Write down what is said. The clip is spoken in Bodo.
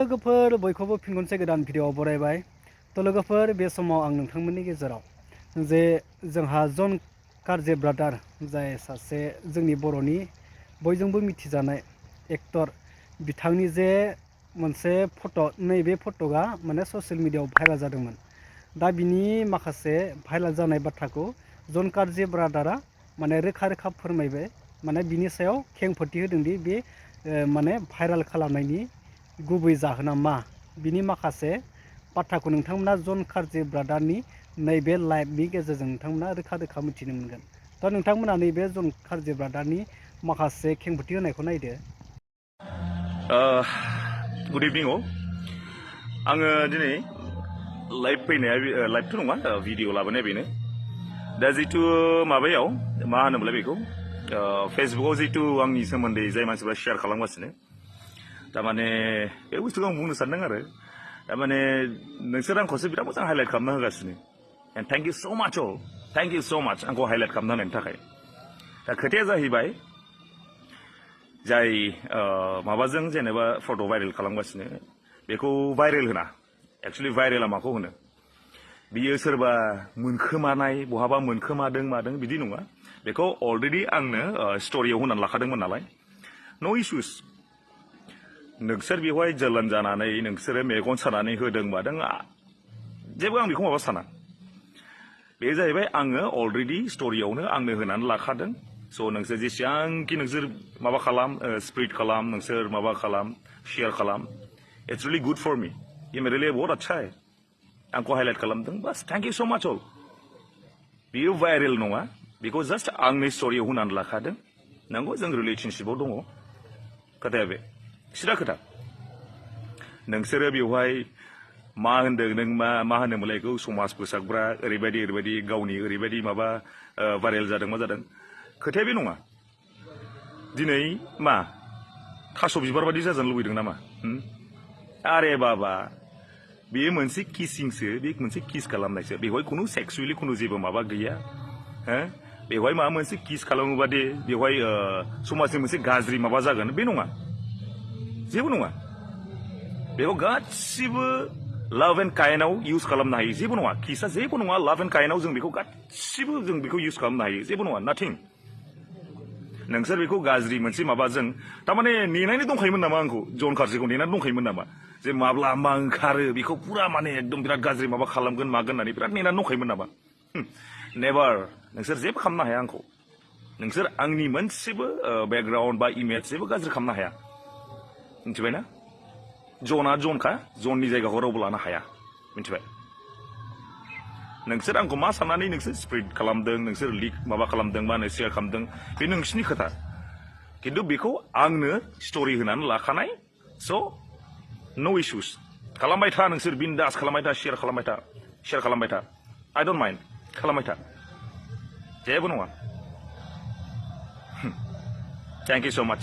लोगोफोर बयखौबो फिन खनसे गोदान भिडिअआव बरायबाय। तो लोगोफोर बे समाव आं नोंथांमोननि गेजेराव जे जोंहा जन काrzy ब्रादार जाय सासे जोंनि बर'नि बयजोंबो मिथिजानाय एक्टर बिथांनि जे मोनसे फट' नैबे फट'आ माने ससियेल मिडियाआव भाइरेल जादोंमोन। दा बिनि माखासे भाइरेल जानाय बाथ्राखौ जन काrzy ब्रादारा माने रोखा रोखा फोरमायबाय, माने बिनि सायाव खेंफोरथि होदोंदि बे माने भाइरेल खालामनायनि गुबै जाहोना मा, बिनि माखासे बाथ्राखौ नोंथांमोना जन काrzy ब्रादारनि नैबे लाइभनि गेजेरजों नोंथांमोना रोखा रोखा मिथिनो मोनगोन। दा नोंथांमोना नैबे जन काrzy ब्रादारनि माखासे खेंफोरथि होनायखौ नायदो। गुड इभिनिं all। आङो दिनै लाइभ फैनाया लाइभथ' नङा, भिडिअ लाबोनाया बेनो। दा जितु माबायाव मा होनोमोनलाय बेखौ फेसबुकआव जितु आंनि सोमोन्दै जाय मानसिफ्रा शेयार खालामगासिनो, तारमाने बे बुस्थुखौ आं बुंनो सानदों आरो तारमाने नोंसोर आंखौसो बिराद मोजां हाइलाइट खालामना होगासिनो। एन्ड थेंक इउ स' माच अल, थेंक इउ स' माच आंखौ हाइलाइट खालामना होनायनि थाखाय। दा खोथाया जाहैबाय जाय माबाजों जेनेबा फट' भाइरेल खालामगासिनो बेखौ भाइरेल होना, एक्सुवेलि भाइरेला माखौ होनो, बियो सोरबा मोनखोमानाय बहाबा मोनखोमादों मादों बिदि नङा। बेखौ अलरेडि आंनो स्ट'रियाव होनानै लाखादोंमोन नालाय, नो इसुस। नोंसोर बेवहाय जोलोन जानानै नोंसोरो मेगन सानानै होदों मादों जेबो आं बेखौ माबा साना। बे जाहैबाय आङो अलरेडि स्ट'रियावनो आंनो होनानै लाखादों। स' नोंसोर जेसेबांखि नोंसोर माबा खालाम, स्प्रेड खालाम, नोंसोर माबा खालाम, शेयार खालाम, इट्स रियेलि गुड फर मी। ये मेरे लिए बहुत अच्छा है। आंखौ हाइलाइट खालामदों, बास थेंक इउ स' माच अल। बियो भाइरेल नङा, बेखौ जास्ट आंनि स्ट'रियाव होनानै लाखादों। नंगौ जों रिलेसनशिपआव दङ, खोथाया बे सिदा खोथा। नोंसोरो बेवहाय मा होनदों, नों मा होनोमोनलाय बेखौ समाज फोसाबग्रा ओरैबायदि गावनि ओरैबायदि माबा भाइरेल जादों मा जादों, खोथाया बे नङा। दिनै मा थास' बिबार बायदि जाजानो लुबैदों नामा? आरे बाबा, बेयो मोनसे किसिंसो, बे मोनसे किस खालामनायसो, बेवहाय खुनु सेक्सुवेलि खुनु जेबो माबा गैया। बेवहाय माबा मोनसे किस खालामोबा दे बेवहाय समाजनि मोनसे गाज्रि माबा जागोन, बे नङा, जेबो नङा। बेखौ गासिबो लाभ एन्ड काइन्डआव इउज खालामनो हायो, जेबो नङा। किसआ जेबो नङा, लाभ एन्ड काइन्डआव जों बेखौ गासिबो जों बेखौ इउज खालामनो हायो, जेबो नङा, नाथिं। नोंसोर बेखौ गाज्रि मोनसे माबाजों तारमाने नेनानै दंखायोमोन नामा आंखौ, जन काrzीखौ नेनानै दंखायोमोन नामा जे माब्ला मा ओंखारो बेखौ पुरा माने एकदम बिराद गाज्रि माबा खालामगोन मागोन होननानै बिराद नेनानै दंखायोमोन नामा? नेभार। नोंसोर जेबो खालामनो हाया आंखौ। नोंसोर आंनि मोनसेबो बेकग्राउन्ड बा इमेज जेबो गाज्रि खालामनो हाया, मिथिबायना? जनआ जनखा, जननि जायगाखौ रावबो लानो हाया, मिथिबाय? नोंसोर आंखौ मा साननानै नोंसोर स्प्रेड खालामदों, नोंसोर लिक माबा खालामदों, मा होनो शेयार खालामदों, बे नोंसिनि खोथा। खिन्थु बेखौ आंनो स्ट'रि होनानै लाखानाय, स' नो इसुस। खालामबाय था नोंसोर, बिन्दास खालामबाय था, शेयार खालामबाय था, आइ डन्ट माइन्ड, खालामबाय था, जेबो नङा। थेंक इउ स' माच।